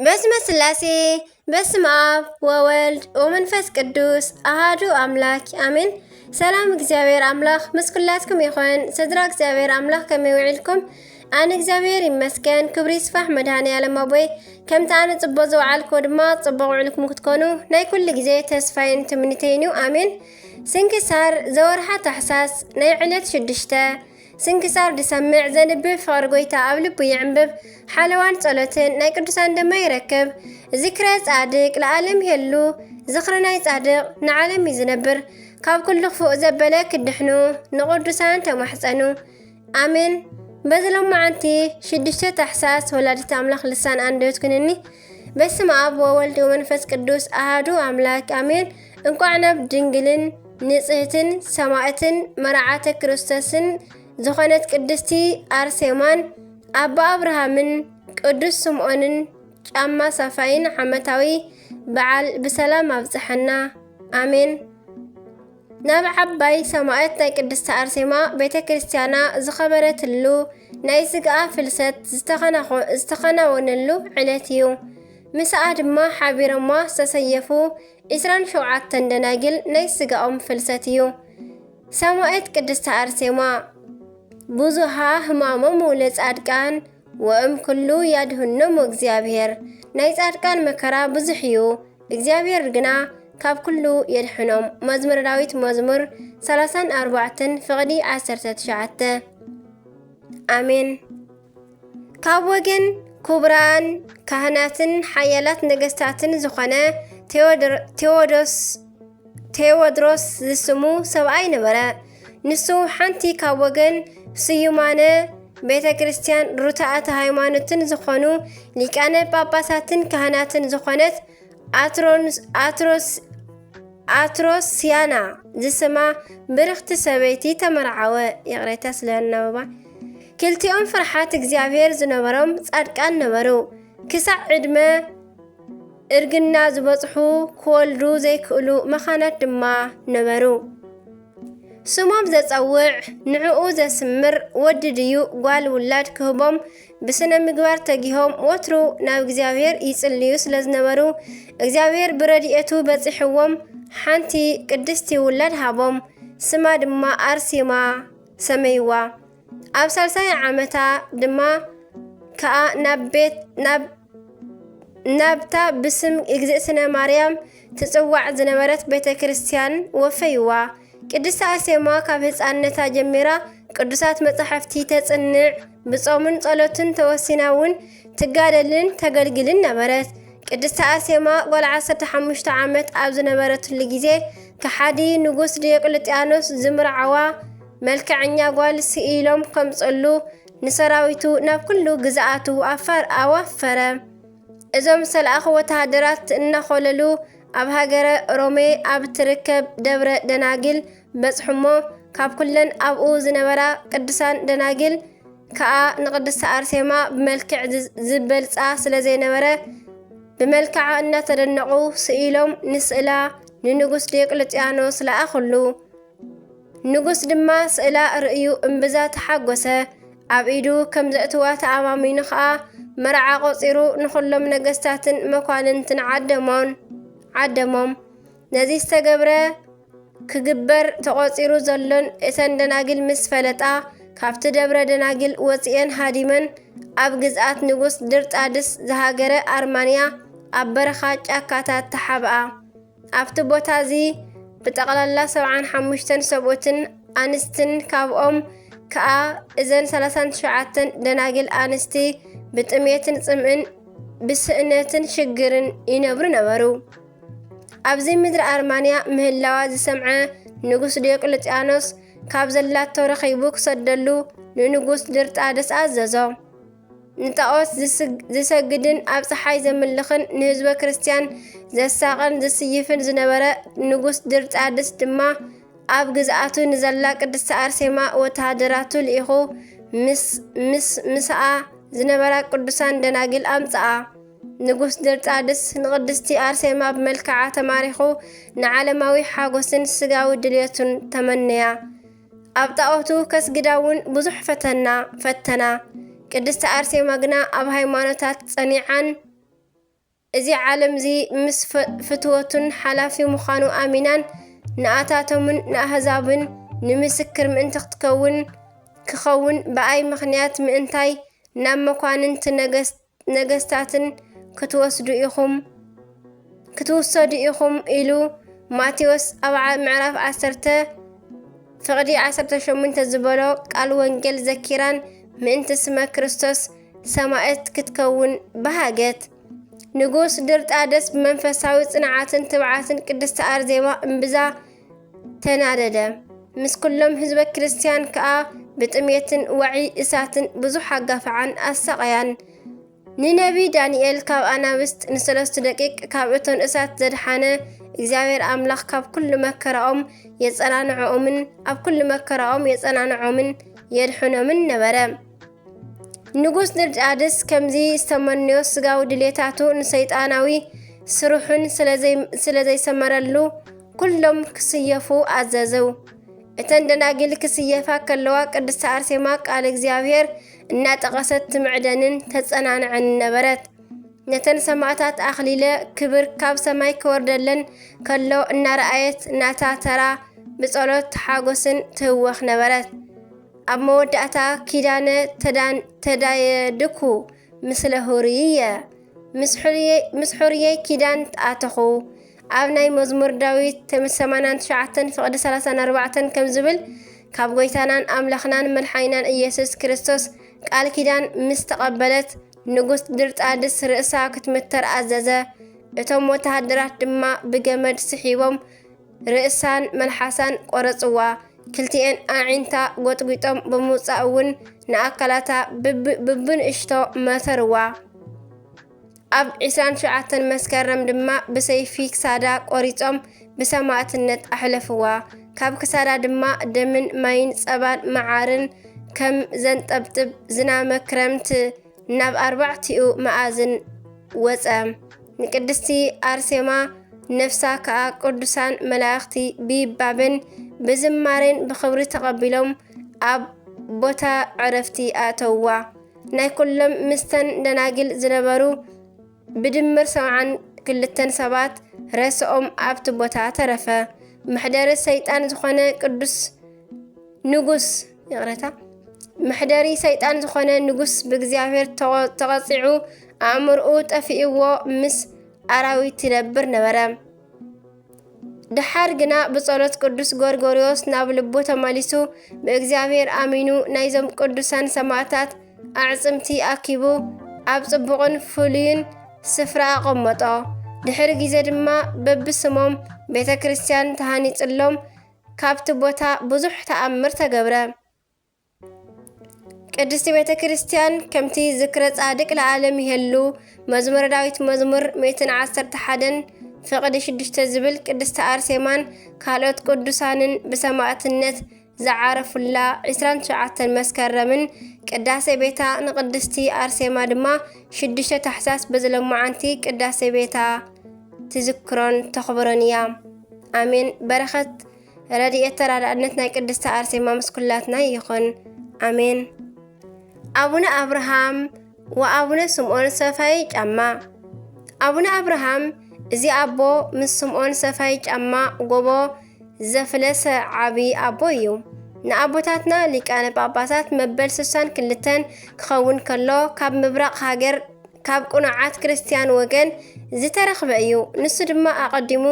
በስመ ስላሴ፣ በስመ አብ ወወልድ ወመንፈስ ቅዱስ አሃዱ አምላክ አሜን። ሰላም እግዚኣብሔር አምላክ ምስ ኩላትኩም ይኹን። ስድራ እግዚኣብሔር አምላክ ከመይ ውዒልኩም? ኣነ እግዚኣብሔር ይመስገን፣ ክብሪ ይስፋሕ መድኃኔ ዓለም ኣቦይ። ከምቲ ኣነ ጽቡቕ ዝወዓልኩዎ ድማ ጽቡቕ ውዕልኩም ክትኮኑ ናይ ኩሉ ግዜ ተስፋይን ትምኒተይን እዩ። ኣሜን። ስንክሳር ዘወርሓ ታሕሳስ ናይ ዕለት ሽዱሽተ። ስንክሳር ዝሰምዕ ዘንብብ ፍቕሪ ጎይታ ኣብ ልቡ ይዕንብብ። ሓለዋን ጸሎትን ናይ ቅዱሳን ድማ ይረክብ። ዝክረ ጻድቅ ለዓለም ይሄሉ። ዝኽሪ ናይ ጻድቅ ንዓለም እዩ ዝነብር። ካብ ኩሉ ክፉእ ዘበለ ክድሕኑ ንቅዱሳን ተማሕጸኑ። ኣሜን። በዚ ሎማዓንቲ ሽዱሽተ ታሕሳስ ወላዲት ኣምላኽ ልሳን ኣንደበት ኩንኒ። በስመ አብ ወወልድ ወመንፈስ ቅዱስ አሃዱ አምላክ አሜን። እንኳዕ ናብ ድንግልን ንጽህትን ሰማዕትን መርዓተ ክርስቶስን ዝኾነት ቅድስቲ አርሴማን ኣባ አብርሃምን ቅዱስ ስምዖንን ጫማ ሰፋይን ዓመታዊ በዓል ብሰላም ኣብጽሐና። ኣሜን። ናብ ዓባይ ሰማዕት ናይ ቅድስቲ አርሴማ ቤተ ክርስቲያና ዝኸበረትሉ ናይ ስግኣ ፍልሰት ዝተኸናኾ-፣ ዝተኸናወነሉ ዕለት እዩ። ምስኣ ድማ ሓቢሮማ ዝተሰየፉ ዒስራን ሸውዓተን ደናግል ናይ ስጋኦም ፍልሰት እዩ። ሰማዕት ቅድስቲ አርሴማ ብዙሃ ህማሞሙ ለጻድቃን ወእም ኩሉ ያድህኖሙ እግዚኣብሔር። ናይ ጻድቃን መከራ ብዙሕ እዩ፣ እግዚኣብሔር ግና ካብ ኩሉ የድሕኖም። መዝሙረ ዳዊት መዝሙር ሰላሳን ኣርባዕተን ፍቕዲ ዓሰርተ ትሽዓተ። ኣሜን። ካብ ወገን ክቡራን ካህናትን ሓያላት ነገስታትን ዝኾነ ቴዎድር-፣ ቴዎዶስ፣ ቴዎድሮስ ዝስሙ ሰብኣይ ነበረ። ንሱ ሓንቲ ካብ ወገን ስዩማነ ቤተ ክርስቲያን ርቱዓተ ሃይማኖትን ዝኾኑ ሊቃነ ጳጳሳትን ካህናትን ዝኾነት ኣትሮንስ-፣ ኣትሮስ-፣ ኣትሮስያና ዝስማ ብርኽቲ ሰበይቲ ተመርዓወ። ይቕሬታ ስለ ኣናብባ። ክልቲኦም ፍርሓት እግዚኣብሔር ዝነበሮም ጻድቃን ነበሩ። ክሳዕ ዕድመ እርግና ዝበጽሑ ክወልዱ ዘይክእሉ መኻናት ድማ ነበሩ። ስሞም ዘጸውዕ፣ ንዕኡ ዘስምር ወዲ ድዩ ጓል ውላድ ክህቦም ብስነ ምግባር ተጊሆም ወትሩ ናብ እግዚኣብሔር ይጽልዩ ስለ ዝነበሩ፣ እግዚኣብሔር ብረድኤቱ በጺሕዎም ሓንቲ ቅድስቲ ውላድ ሃቦም። ስማ ድማ ኣርሴማ ሰመይዋ። ኣብ ሳልሳይ ዓመታ ድማ ከኣ ናብ ቤት፣ ናብ፣ ናብታ ብስም እግዝእትነ ማርያም ትጽዋዕ ዝነበረት ቤተ ክርስቲያን ወፈይዋ። ቅድስቲ ኣርሴማ ካብ ህጻንነታ ጀሚራ ቅዱሳት መጻሕፍቲ ተጽንዕ፣ ብጾምን ጸሎትን ተወሲና እውን ትጋደልን ተገልግልን ነበረት። ቅድስቲ ኣርሴማ ጓል ዓሰርተ ሓሙሽተ ዓመት ኣብ ዝነበረትሉ ግዜ፣ ከሓዲ ንጉስ ዲዮቅልጥያኖስ ዝምርዓዋ መልክዐኛ ጓል ስኢሎም ከምጽሉ ንሰራዊቱ ናብ ኩሉ ግዝኣቱ ኣፋር-፣ ኣዋፈረ። እዞም ዝተለኣኹ ወተሃደራት እናኾለሉ ኣብ ሃገረ ሮሜ ኣብ ትርከብ ደብረ ደናግል በጽሑሞ። ካብ ኩለን ኣብኡ ዝነበራ ቅዱሳን ደናግል ከኣ ንቅድስቲ ኣርሴማ ብመልክዕ ዝ-፣ ዝበልጻ ስለ ዘይነበረ፣ ብመልክዓ እናተደነቑ ስኢሎም ንስእላ ንንጉስ ዲዮቅልጥያኖስ ለኣኹሉ። ንጉስ ድማ ስእላ ርእዩ እምብዛ ተሓጎሰ። ኣብ ኢዱ ከም ዘእትዋ ተኣማሚኑ ኸኣ መርዓ ቆጺሩ ንኹሎም ነገስታትን መኳንንትን ዓደሞን፣ ዓደሞም። ነዚ ዝተገብረ ክግበር ተቖጺሩ ዘሎን እተን ደናግል ምስ ፈለጣ፣ ካብቲ ደብረ ደናግል ወጺኤን ሃዲመን ኣብ ግዝኣት ንጉስ ድርጣድስ ዝሃገረ ኣርማንያ ኣብ በረኻ ጫካታት ተሓብኣ። ኣብቲ ቦታ እዚ ብጠቕላላ ሰብዓን ሓሙሽተን ሰብኡትን ኣንስትን ካብኦም ከኣ እዘን ሰላሳን ትሽዓተን ደናግል ኣንስቲ ብጥሜትን ጽምእን ብስእነትን ሽግርን ይነብሩ ነበሩ። ኣብዚ ምድሪ ኣርማንያ ምህላዋ ዝሰምዐ ንጉስ ዲዮቅልጥያኖስ ካብ ዘላቶ ረኺቡ ክሰደሉ ንንጉስ ድርጣድስ ኣዘዞ። ንጣኦት ዝስግ-፣ ዝሰግድን ኣብ ጸሓይ ዘምልኽን ንህዝበ ክርስትያን ዘሳቕን ዝስይፍን ዝነበረ ንጉስ ድርጣድስ ድማ ኣብ ግዝኣቱ ንዘላ ቅድስቲ ኣርሴማ ወተሃደራቱ ልኢኹ ምስ፣ ምስ፣ ምስኣ ዝነበራ ቅዱሳን ደናግል ኣምጽኣ። ንጉስ ድርጣድስ ንቅድስቲ ኣርሴማ ብመልክዓ ተማሪኹ ንዓለማዊ ሓጎስን ስጋዊ ድልየቱን ተመነያ። ኣብ ጣኦቱ ከስግዳ እውን ብዙሕ ፈተና፣ ፈተና። ቅድስቲ ኣርሴማ ግና ኣብ ሃይማኖታት ጸኒዓን እዚ ዓለምዚ ምስ ፈ-፣ ፍትወቱን ሓላፊ ምዃኑ ኣሚናን፣ ንኣታቶምን ንኣህዛብን ንምስክር ምእንቲ ክትከውን፣ ክኸውን ብኣይ ምኽንያት ምእንታይ ናብ መኳንንቲ ነገስ-፣ ነገስታትን ክትወስዱ ኢኹም፣ ክትውሰዱ ኢኹም ኢሉ ማቴዎስ ኣብ ዓ-፣ ምዕራፍ ዓሰርተ ፍቕዲ ዓሰርተ ሸሞንተ ዝበሎ ቃል ወንጌል ዘኪራን ምእንቲ ስመ ክርስቶስ ሰማእት ክትከውን በሃገት። ንጉስ ድርጣደስ ብመንፈሳዊ ጽንዓትን ትብዓትን ቅድስቲ ኣርዜማ እምብዛ ተናደደ። ምስ ኩሎም ህዝበ ክርስቲያን ከኣ ብጥሜትን ወዒ እሳትን ብዙሕ ኣጋፍዓን ኣሳቐያን። ንነቢ ዳንኤል ካብ ኣናብስት ንሰለስቱ ደቂቅ ካብ እቶን እሳት ዘድሓነ እግዚኣብሔር ኣምላኽ ካብ ኩሉ መከራኦም የጸናንዖምን ኣብ ኩሉ መከራኦም የጸናንዖምን የድሕኖምን ነበረ። ንጉስ ድርጣድስ ከምዚ ዝተመንዮ ስጋዊ ድሌታቱ ንሰይጣናዊ ስርሑን ስለ ዘይ-፣ ስለ ዘይሰመረሉ ኩሎም ክስየፉ ኣዘዘው። እተን ደናግል ክስየፋ ከለዋ ቅድስቲ ኣርሴማ ቃል እግዚኣብሔር እናጠቐሰት ትምዕደንን ተጸናንዐን ነበረት። ነተን ሰማእታት ኣኽሊለ ክብር ካብ ሰማይ ክወርደለን ከሎ እናረኣየት ናታ ተራ ብጸሎት ሓጎስን ትህወኽ ነበረት። ኣብ መወዳእታ ኪዳነ ተዳን-፣ ተዳየድኩ ምስለ ሁርይየ፣ ምስ ሕርየ-፣ ምስ ሕርየይ ኪዳን ተኣተኹ። ኣብ ናይ መዝሙር ዳዊት ተም-፣ ሰማንያን ትሽዓተን ፍቕዲ ሰላሳን ኣርባዕተን ከም ዝብል፣ ካብ ጎይታናን ኣምላኽናን መድሓኒናን ኢየሱስ ክርስቶስ ቃል ኪዳን ምስ ተቐበለት፣ ንጉስ ድርጣድስ ርእሳ ክትምተር ኣዘዘ። እቶም ወተሃደራት ድማ ብገመድ ስሒቦም ርእሳን መልሓሳን ቆረጽዋ። ክልቲኤን ኣዒንታ ጎጥጒጦም ብምውጻእ እውን ንኣካላታ ብብ-፣ ብብንእሽቶ መተርዋ። ኣብ ዕስራን ትሽዓተን መስከረም ድማ ብሰይፊ ክሳዳ ቆሪጾም ብሰማእትነት ኣሕለፍዋ። ካብ ክሳዳ ድማ ደምን ማይን ጸባን መዓርን ከም ዘንጠብጥብ ዝናመ ክረምቲ ናብ ኣርባዕቲኡ መኣዝን ወጸ። ንቅድስቲ ኣርሴማ ነፍሳ ከኣ ቅዱሳን መላእኽቲ ብይባብን ብዝማሬን ብኽብሪ ተቐቢሎም ኣብ ቦታ ዕረፍቲ ኣእተውዋ። ናይ ኩሎም ምስተን ደናግል ዝነበሩ ብድምር ሰብዓን ክልተን ሰባት ሬስኦም ኣብቲ ቦታ ተረፈ። መሕደሪ ሰይጣን ዝኾነ ቅዱስ ንጉስ፣ ይቕረታ፣ መሕደሪ ሰይጣን ዝኾነ ንጉስ ብእግዚኣብሔር ተቐ-፣ ተቐጺዑ ኣእምርኡ ጠፊእዎ ምስ ኣራዊት ይነብር ነበረ። ደሓር ግና ብጸሎት ቅዱስ ጎርጎርዮስ ናብ ልቡ ተመሊሱ ብእግዚኣብሔር ኣሚኑ ናይዞም ቅዱሳን ሰማእታት ኣዕጽምቲ ኣኪቡ ኣብ ጽቡቕን ፍሉይን ስፍራ ኣቐመጦ። ድሕሪ ግዜ ድማ በብስሞም ቤተ ክርስቲያን ተሃኒጽሎም ካብቲ ቦታ ብዙሕ ተኣምር ተገብረ። ቅድስቲ ቤተ ክርስቲያን ከምቲ ዝክረ ጻድቅ ለዓለም ይሄሉ መዝሙረ ዳዊት መዝሙር ሚእትን ዓሰርተ ሓደን ፍቕዲ ሽዱሽተ ዝብል ቅድስቲ ኣርሴማን ካልኦት ቅዱሳንን ብሰማእትነት ዝዓረፉላ ዕስራን ትሽዓተን መስከረምን ቅዳሴ ቤታ ንቅድስቲ ኣርሴማ ድማ ሽዱሽተ ታሕሳስ በዚ ሎማዓንቲ ቅዳሴ ቤታ ትዝክሮን ተኽብሮን እያ። ኣሜን። በረኸት ረድኤት ተራዳእነት ናይ ቅድስቲ ኣርሴማ ምስ ኩላትና ይኹን። ኣሜን። ኣቡነ ኣብርሃም ወኣቡነ ስምዖን ሰፋይ ጫማ። ኣቡነ ኣብርሃም እዚ ኣቦ ምስ ስምዖን ሰፋይ ጫማ ጎቦ ዘፍለሰ ዓቢ ኣቦ እዩ። ንኣቦታትና ሊቃነ ጳጳሳት መበል ስሳን ክልተን ክኸውን ከሎ ካብ ምብራቕ ሃገር ካብ ቅኑዓት ክርስትያን ወገን ዝተረኽበ እዩ። ንሱ ድማ ኣቐዲሙ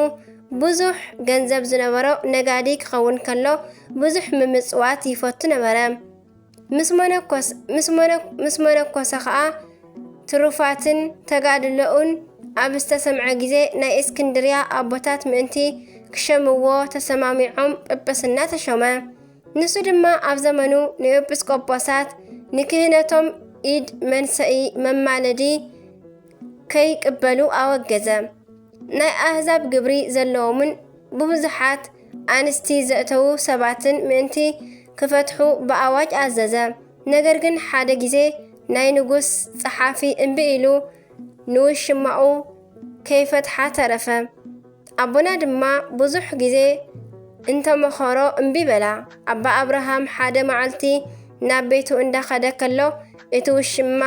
ብዙሕ ገንዘብ ዝነበሮ ነጋዲ ክኸውን ከሎ ብዙሕ ምምጽዋት ይፈቱ ነበረ። ምስ መነኮስ-፣ ምስ መነ-፣ ምስ መነኮሰ ኸኣ ትሩፋትን ተጋድሎኡን ኣብ ዝተሰምዐ ግዜ ናይ እስክንድርያ ኣቦታት ምእንቲ ክሸምዎ ተሰማሚዖም ጵጵስና ተሾመ። ንሱ ድማ ኣብ ዘመኑ ንኤጲስቆጶሳት ንክህነቶም ኢድ መንሰኢ መማለዲ ከይቅበሉ ኣወገዘ። ናይ ኣህዛብ ግብሪ ዘለዎምን ብብዙሓት ኣንስቲ ዘእተዉ ሰባትን ምእንቲ ክፈትሑ ብኣዋጅ ኣዘዘ። ነገር ግን ሓደ ግዜ ናይ ንጉስ ጸሓፊ እምቢ ኢሉ ንውሽማኡ ከይፈትሓ ተረፈ። ኣቦና ድማ ብዙሕ ግዜ እንተመኸሮ እምቢ በላ። ኣባ ኣብርሃም ሓደ መዓልቲ ናብ ቤቱ እንዳኸደ ከሎ እቲ ውሽማ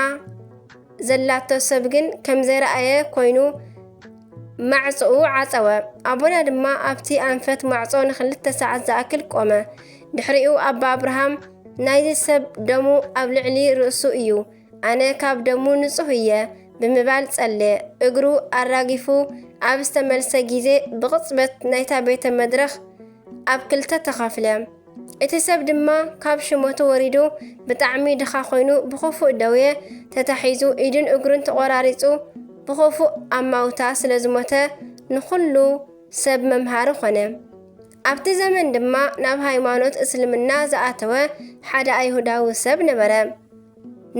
ዘላቶ ሰብ ግን ከም ዘይረኣየ ኮይኑ ማዕጾኡ ዓጸወ። ኣቦና ድማ ኣብቲ ኣንፈት ማዕጾ ንኽልተ ሰዓት ዝኣክል ቆመ። ድሕሪኡ ኣባ ኣብርሃም፣ "ናይዚ ሰብ ደሙ ኣብ ልዕሊ ርእሱ እዩ፣ ኣነ ካብ ደሙ ንጹህ እየ" ብምባል ጸለየ። እግሩ ኣራጊፉ ኣብ ዝተመልሰ ግዜ ብቕጽበት ናይታ ቤተ መድረኽ ኣብ ክልተ ተኸፍለ። እቲ ሰብ ድማ ካብ ሽመቱ ወሪዱ ብጣዕሚ ድኻ ኮይኑ ብኽፉእ ደዌ ተታሒዙ ኢዱን እግሩን ተቖራሪጹ ብኽፉእ ኣማውታ ስለ ዝሞተ ንኹሉ ሰብ መምሃሪ ኾነ። ኣብቲ ዘመን ድማ ናብ ሃይማኖት እስልምና ዝኣተወ ሓደ ኣይሁዳዊ ሰብ ነበረ።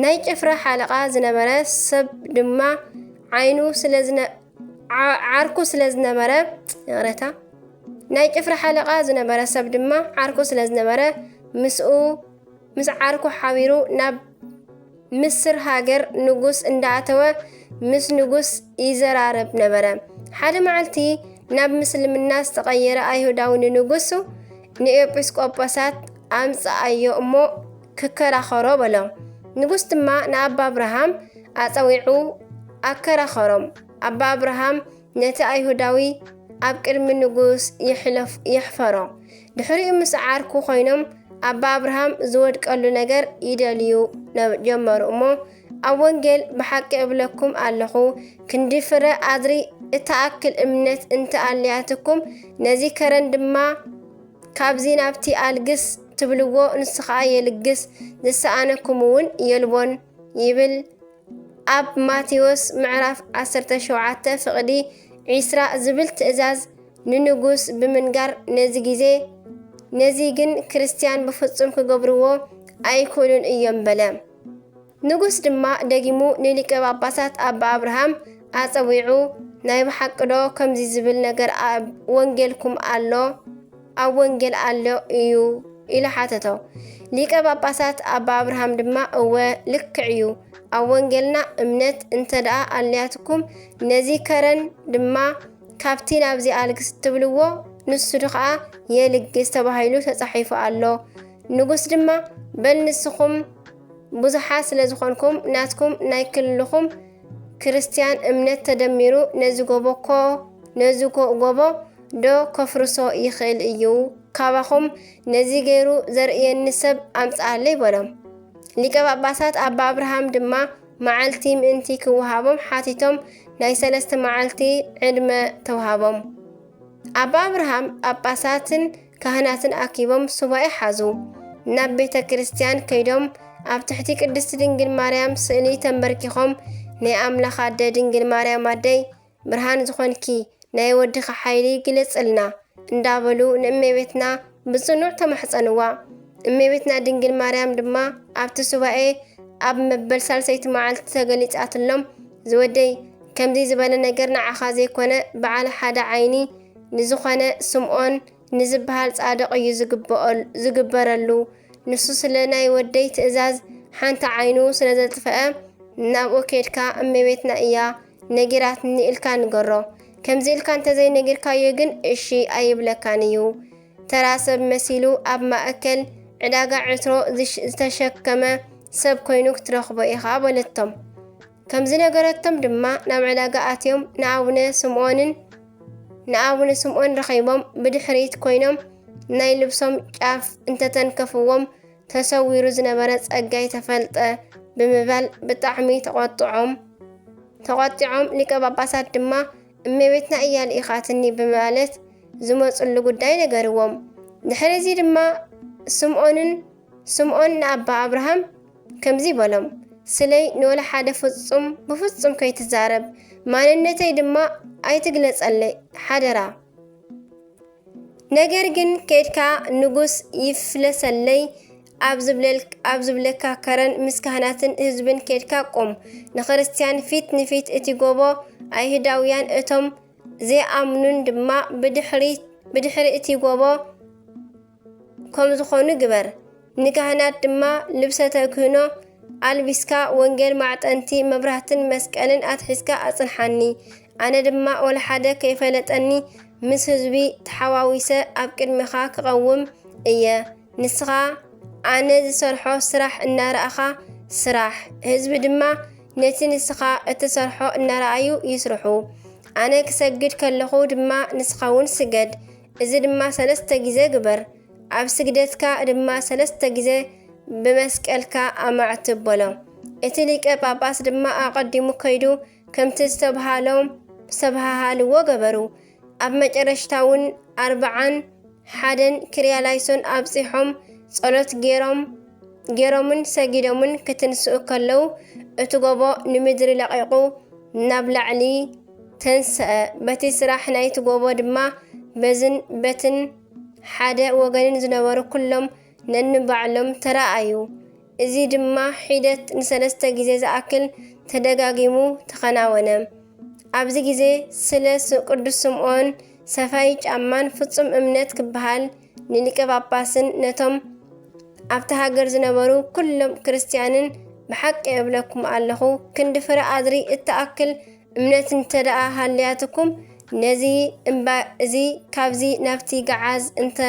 ናይ ጭፍራ ሓለቓ ዝነበረ ሰብ ድማ ዓይኑ ስለ ዝነ-፣ ዓ-፣ ዓርኩ ስለ ዝነበረ፣ ይቕረታ፣ ናይ ጭፍራ ሓለቓ ዝነበረ ሰብ ድማ ዓርኩ ስለ ዝነበረ ምስኡ፣ ምስ ዓርኩ ሓቢሩ ናብ ምስር ሃገር ንጉስ እንዳኣተወ ምስ ንጉስ ይዘራረብ ነበረ። ሓደ መዓልቲ ናብ ምስልምና ዝተቐየረ ኣይሁዳዊ ንንጉሱ ንኤጲስቆጶሳት ኣምጽኣዮ እሞ ክከራኸሮ በሎ። ንጉስ ድማ ንኣባ ኣብርሃም ኣጸዊዑ ኣከራኸሮም። ኣባ ኣብርሃም ነቲ ኣይሁዳዊ ኣብ ቅድሚ ንጉስ ይሕለፍ-፣ የሕፈሮ። ድሕሪኡ ምስ ዓርኩ ኮይኖም ኣባ ኣብርሃም ዝወድቀሉ ነገር ይደልዩ ነ-፣ ጀመሩ እሞ፣ "ኣብ ወንጌል ብሓቂ እብለኩም ኣለኹ፣ ክንዲ ፍረ ኣድሪ እትኣክል እምነት እንተ ኣልያትኩም፣ ነዚ ከረን ድማ ካብዚ ናብቲ ኣልግስ ትብልዎ፣ ንሱ ኸኣ የልግስ፣ ዝሰኣነኩም እውን የልቦን" ይብል። ኣብ ማቴዎስ ምዕራፍ ዓሰርተ ሸውዓተ ፍቕዲ ዒስራ ዝብል ትእዛዝ ንንጉስ ብምንጋር፣ ነዚ ግዜ፣ ነዚ ግን ክርስትያን ብፍጹም ክገብርዎ ኣይክእሉን እዮም በለ። ንጉስ ድማ ደጊሙ ንሊቀ ጳጳሳት ኣባ ኣብርሃም ኣጸዊዑ፣ "ናይ ብሓቂ ዶ ከምዚ ዝብል ነገር ኣብ ወንጌልኩም ኣሎ? ኣብ ወንጌል ኣሎ እዩ?" ኢሉ ሓተቶ። ሊቀ ጳጳሳት ኣባ ኣብርሃም ድማ፣ "እወ፣ ልክዕ እዩ። ኣብ ወንጌልና እምነት እንተ ደኣ ኣልያትኩም፣ ነዚ ከረን ድማ ካብቲ ናብዚ ኣልግስ ትብልዎ፣ ንሱ ኸኣ የልግስ ተባሂሉ ተጻሒፉ ኣሎ።" ንጉስ ድማ፣ "በል ንስኹም ብዙሓት ስለ ዝኾንኩም፣ ናትኩም ናይ ክልልኹም ክርስትያን እምነት ተደሚሩ ነዚ ጎቦ እኮ፣ ነዚ ጎ-፣ ጎቦ ዶ ከፍርሶ ይኽእል እዩ? ካባኹም ነዚ ገይሩ ዘርእየኒ ሰብ ኣምጽኣለይ" በሎም። ሊቀ ጳጳሳት ኣባ ኣብርሃም ድማ መዓልቲ ምእንቲ ክወሃቦም ሓቲቶም፣ ናይ ሰለስተ መዓልቲ ዕድመ ተውሃቦም። ኣባ ኣብርሃም ጳጳሳትን ካህናትን ኣኪቦም ሱባኤ ሓዙ። ናብ ቤተ ክርስቲያን ከይዶም ኣብ ትሕቲ ቅድስቲ ድንግል ማርያም ስእሊ ተንበርኪኾም፣ "ናይ ኣምላኽ ኣደ ድንግል ማርያም ኣደይ፣ ብርሃን ዝኾንኪ፣ ናይ ወድኺ ሓይሊ ግለጽልና" እንዳበሉ ንእመቤትና ብጽኑዕ ተማሕጸንዋ። እመቤትና ድንግል ማርያም ድማ ኣብቲ ሱባኤ ኣብ መበል ሳልሰይቲ መዓልቲ ተገሊጻትሎም፣ "ዝወደይ፣ ከምዚ ዝበለ ነገር ንዓኻ ዘይኮነ፣ በዓል ሓደ ዓይኒ ንዝኾነ ስምዖን ንዝበሃል ጻድቕ እዩ ዝግበኦል-፣ ዝግበረሉ። ንሱ ስለ ናይ ወደይ ትእዛዝ ሓንቲ ዓይኑ ስለ ዘጥፍአ፣ ናብኡ ኬድካ እመቤትና እያ ነጊራትኒ ኢልካ ንገሮ። ከምዚ ኢልካ እንተዘይነጊርካዮ ግን እሺ ኣይብለካን እዩ። ተራ ሰብ መሲሉ ኣብ ማእከል ዕዳጋ ዕትሮ ዝሽ-፣ ዝተሸከመ ሰብ ኮይኑ ክትረኽቦ ኢኻ" በለቶም። ከም ዝነገረቶም ድማ ናብ ዕዳጋ ኣትዮም ንኣቡነ ስምዖንን፣ ንኣቡነ ስምዖን ረኺቦም ብድሕሪት ኮይኖም ናይ ልብሶም ጫፍ እንተተንከፍዎም፣ "ተሰዊሩ ዝነበረ ጸጋይ ተፈልጠ" ብምባል ብጣዕሚ ተቖጥዖም፣ ተቖጢዖም። ሊቀ ጳጳሳት ድማ፣ "እመቤትና እያ ልኢኻትኒ" ብምባለት ዝመጽሉ ጉዳይ ነገርዎም። ድሕሪ እዚ ድማ ስምዖንን፣ ስምዖን ንኣባ ኣብርሃም ከምዚ በሎም፣ "ስለይ ንወላ ሓደ ፍጹም፣ ብፍጹም ከይትዛረብ፣ ማንነተይ ድማ ኣይትግለጸለይ፣ ሓደራ። ነገር ግን ከይድካ ንጉስ ይፍለሰለይ ኣብ ዝብለል-፣ ኣብ ዝብለካ ከረን ምስ ካህናትን ህዝብን ከይድካ ቁም። ንክርስትያን ፊት ንፊት እቲ ጎቦ፣ ኣይሁዳውያን እቶም ዘይኣምኑን ድማ ብድሕሪ፣ ብድሕሪ እቲ ጎቦ ከም ዝኾኑ ግበር። ንካህናት ድማ ልብሰ ተክህኖ ኣልቢስካ፣ ወንጌል፣ ማዕጠንቲ፣ መብራህትን መስቀልን ኣትሒዝካ ኣጽንሓኒ። ኣነ ድማ ወላ ሓደ ከይፈለጠኒ ምስ ህዝቢ ተሓዋዊሰ ኣብ ቅድሜኻ ክቐውም እየ። ንስኻ ኣነ ዝሰርሖ ስራሕ እናረኣኻ ስራሕ፣ ህዝቢ ድማ ነቲ ንስኻ እትሰርሖ እናረኣዩ ይስርሑ። ኣነ ክሰግድ ከለኹ ድማ ንስኻ እውን ስገድ። እዚ ድማ ሰለስተ ግዜ ግበር። ኣብ ስግደትካ ድማ ሰለስተ ግዜ ብመስቀልካ ኣማዕትብ በሎ። እቲ ሊቀ ጳጳስ ድማ ኣቐዲሙ ከይዱ ከምቲ ዝተብሃሎም ዝተብሃሃልዎ ገበሩ። ኣብ መጨረሽታ እውን ኣርብዓን ሓደን ክርያላይሶን ኣብጺሖም ጸሎት ገይሮም ገይሮምን ሰጊዶምን ክትንስኡ ከለዉ እቲ ጎቦ ንምድሪ ለቒቑ ናብ ላዕሊ ተንስአ። በቲ ስራሕ ናይቲ ጎቦ ድማ በዝን በትን ሓደ ወገንን ዝነበሩ ኩሎም ነንባዕሎም ተራኣዩ። እዚ ድማ ሒደት ንሰለስተ ግዜ ዝኣክል ተደጋጊሙ ተኸናወነ። ኣብዚ ግዜ ስለ ስ-፣ ቅዱስ ስምዖን ሰፋይ ጫማን ፍጹም እምነት ክበሃል ንሊቀ ጳጳስን ነቶም ኣብቲ ሃገር ዝነበሩ ኩሎም ክርስትያንን ብሓቂ እብለኩም ኣለኹ፣ ክንዲ ፍረ ኣድሪ እትኣክል እምነት እንተ ደኣ ሃልያትኩም፣ ነዚ እምባ እዚ ካብዚ ናብቲ ገዓዝ እንተ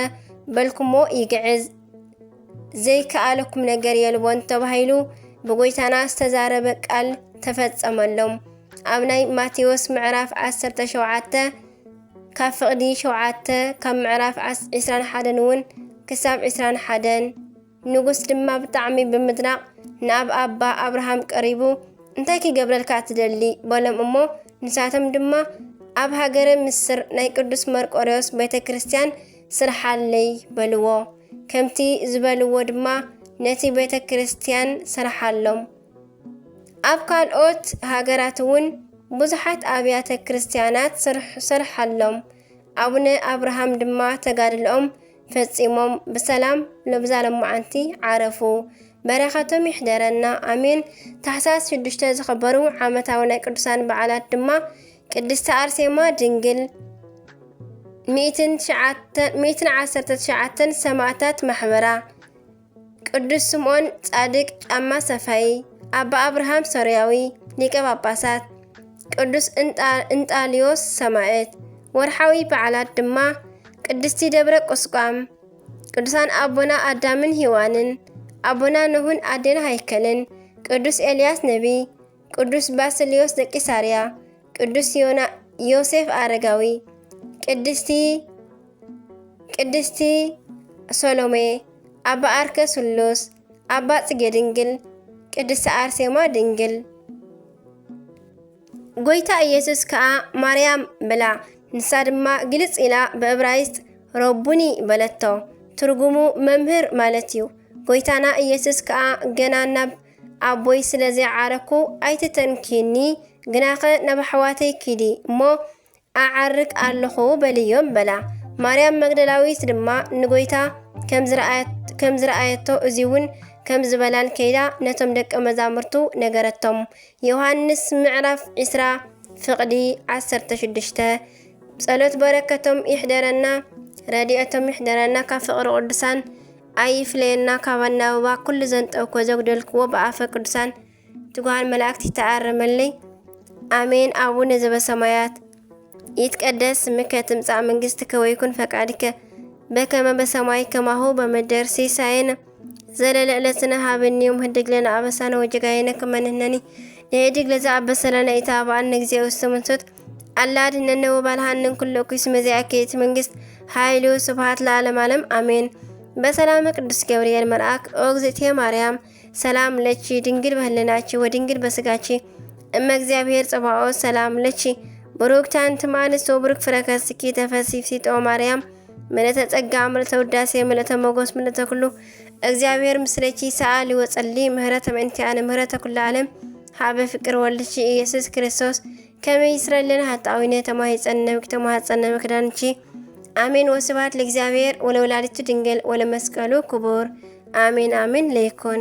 በልኩሞ ይግዕዝ፣ ዘይከኣለኩም ነገር የልቦን ተባሂሉ ብጎይታና ዝተዛረበ ቃል ተፈጸመሎም። ኣብ ናይ ማቴዎስ ምዕራፍ ዓሰርተ ሸውዓተ ካብ ፍቕዲ ሸውዓተ ካብ ምዕራፍ ዓስ-፣ ዕስራን ሓደን እውን ክሳብ ዕስራን ሓደን። ንጉስ ድማ ብጣዕሚ ብምድናቕ ናብ ኣባ ኣብርሃም ቀሪቡ፣ "እንታይ ክገብረልካ ትደሊ?" በሎም እሞ ንሳቶም ድማ፣ "ኣብ ሃገረ ምስር ናይ ቅዱስ መርቆሬዎስ ቤተ ክርስቲያን ስርሓለይ" በልዎ። ከምቲ ዝበልዎ ድማ ነቲ ቤተ ክርስቲያን ሰርሓሎም። ኣብ ካልኦት ሃገራት እውን ብዙሓት ኣብያተ ክርስቲያናት ሰርሕ-፣ ሰርሓሎም። ኣቡነ ኣብርሃም ድማ ተጋድልኦም ፈጺሞም ብሰላም ለብዛ ለማዓንቲ ዓረፉ። በረኸቶም ይሕደረና፣ ኣሜን። ታሕሳስ ሽዱሽተ ዝኽበሩ ዓመታዊ ናይ ቅዱሳን በዓላት ድማ ቅድስቲ ኣርሴማ ድንግል፣ ሚእትን ትሽዓተ፣ ሚእትን ዓሰርተ ትሽዓተን ሰማእታት ማሕበራ፣ ቅዱስ ስምዖን ጻድቅ ጫማ ሰፋይ፣ ኣባ ኣብርሃም ሶርያዊ ሊቀ ጳጳሳት፣ ቅዱስ እንጣ-፣ እንጣልዮስ ሰማዕት። ወርሓዊ በዓላት ድማ ቅድስቲ ደብረ ቁስቋም፣ ቅዱሳን ኣቦና ኣዳምን ሄዋንን፣ ኣቦና ኖህን ኣዴና ሃይከልን፣ ቅዱስ ኤልያስ ነቢይ፣ ቅዱስ ባስልዮስ ዘቂሳርያ፣ ቅዱስ ዮና-፣ ዮሴፍ ኣረጋዊ፣ ቅድስቲ፣ ቅድስቲ ሶሎሜ፣ ኣባ ኣርከ ስሉስ፣ ኣባ ጽጌ ድንግል፣ ቅድስቲ ኣርሴማ ድንግል። ጎይታ ኢየሱስ ከኣ ማርያም በላ። ንሳ ድማ ግልጽ ኢላ ብዕብራይስጥ ረቡኒ በለቶ። ትርጉሙ መምህር ማለት እዩ። ጎይታና ኢየሱስ ከኣ ገና ናብ ኣቦይ ስለ ዘይዓረኩ ኣይትተንክዩኒ፣ ግናኸ ናብ ኣሕዋተይ ኪዲ እሞ ኣዓርግ ኣለኹ በልዮም በላ። ማርያም መግደላዊት ድማ ንጎይታ ከም ዝረኣየት-፣ ከም ዝረኣየቶ እዚ እውን ከም ዝበላን ከይዳ ነቶም ደቀ መዛሙርቱ ነገረቶም። ዮሃንስ ምዕራፍ ዕስራ ፍቕዲ ዓሰርተ ሽዱሽተ። ጸሎት በረከቶም ይሕደረና፣ ረድኤቶም ይሕደረና፣ ካብ ፍቕሪ ቅዱሳን ኣይፍለየና፣ ካብ ኣናብባ ኩሉ ዘንጠብኮ ዘጉደልክዎ ብኣፈ ቅዱሳን ትጉሃን መላእክት ይተኣረመለይ። ኣሜን። ኣቡነ ዘበሰማያት ይትቀደስ ስምከ ትምጻእ መንግስትከ ወይኩን ፈቃድከ በከመ በሰማይ ከማሁ በምድር። ሲሳየነ ዘለለ ዕለትነ ሃበኒ ዮም ህድግ ለነ አበሳነ ወጌጋየነ ከመ ንሕነኒ ንህድግ ለዘአበሰ ለነ ኢተባባአነ እግዚኦ ውስተ መንሱት አላ አድህነነ ወባልሃነ እምኩሉ እኩይ እስመ ዚአከ ይእቲ መንግስት ኃይሉ ስብሐት ለዓለመ ዓለም አሜን። በሰላመ ቅዱስ ገብርኤል መልአክ ኦ እግዝእትየ ማርያም ሰላም ለኪ ድንግል በህልናኪ ወድንግል በስጋኪ እመ እግዚአብሔር ጸባኦት ሰላም ለኪ ብሩክት አንቲ እም አንስት ወብሩክ ፍረ ከርስኪ ተፈሲ ፍሲጦ ማርያም ምልዕተ ጸጋ ምልዕተ ውዳሴ ምልዕተ ሞገስ ምልዕተ ኩሉ እግዚአብሔር ምስለኪ ሰአሊ ወጸሊ ምህረተ ምእንቲአነ ምህረተ ኩሉ ዓለም ሀበ ፍቅር ወልድኪ ኢየሱስ ክርስቶስ ከመ ይስረይ ለነ ኃጣውኢነ ተማሂጸነ ብኪ ተማህጸነ ምክዳንኪ አሜን። ወስብሐት ለእግዚአብሔር ወለወላዲቱ ድንግል ወለመስቀሉ ክቡር አሜን አሜን። ለይኩን